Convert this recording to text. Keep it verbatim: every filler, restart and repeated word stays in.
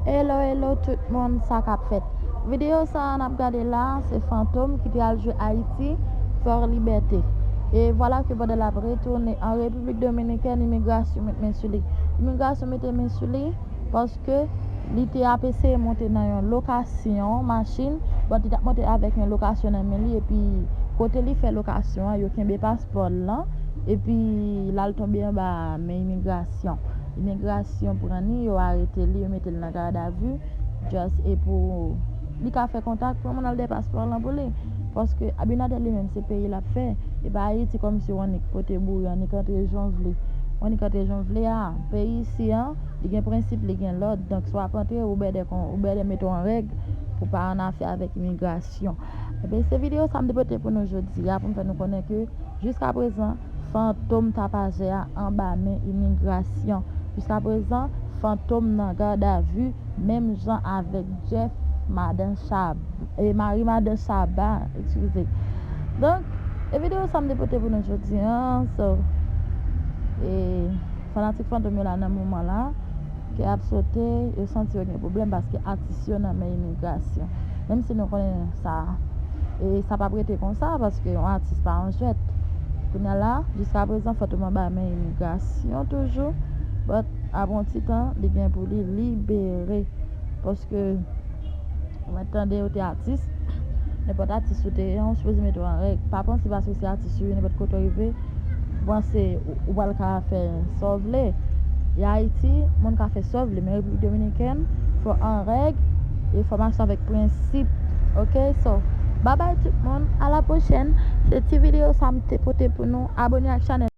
Hello, hello tout moun, sa k ap fèt? Videyo sa a n ap gade la, se Fantom ki te al jwe Ayiti, Fort Liberté. E vwala ke bòdèl ap retounen an Repiblik Dominikèn, imigrasyon met men sou li. Imigrasyon mete men sou li paske li te ap eseye monte nan yon lokasyon machin, but li t ap monte avèk yon lokasyon nan men li, epi kote li fè lokasyon an, yo kenbe paspò l lan, epi l al tonbe anba men imigrasyon. Imigrasyon pran li, yo arete li, yo mete l nan gadavi, just e pou li ka fè kontak pou moun al dèyè paspò lan pou li. Paske Abinader li menm se peyi l ap fè. E pa Ayiti kòmsi w annik pote bouri, annik antre jan w vle. W annik antre jan w vle a. Peyi isi an, li gen prensip, li gen lòd. Donk, si w ap antre, ou bèdè kon, ou bèdè mete w an règ pou pa an afè avèk imigrasyon. Ebyen, se videyo sa m te pote pou nou jodi a, pou m fè nou konnen ke jiska prezan, Fantom Tapajè a anba men imigrasyon. Jiska prezan, Fantom nan gadavi, menm jan avèk Jeff, madan Chab, e mari madan Chaba, eskize. Donk, e videyo sa m te pote pou nou jodi an, so, e fanatik Fantom yo la nan moman la, kè ap sote, yo santi yo gen pwoblèm paske atis yo nan men imigrasyon. Menm si nou konnen sa, e sa p ap rete konsa, paske yon atis pa yon jwèt. Kounye a la, jiska prezan, Fantom anba men imigrasyon toujou, but apre yon ti tan, li gen pou li libere. Paske, mwen tande yo te atis, nenpòt atis ou te ye, ou sipoze mete w an règ. Pa panse paske se atis ou ye, nenpòt kote w rive, ou panse ou, ou pral ka fè sa w vle. E Ayiti, moun ka fè sa w vle, men Repiblik Dominikèn, fò an règ, e fò mache avèk prensip. Ok, so, bye bye tout moun, a la pwochèn. Se ti videyo sa m te pote pou nou. Abone ak chanèl.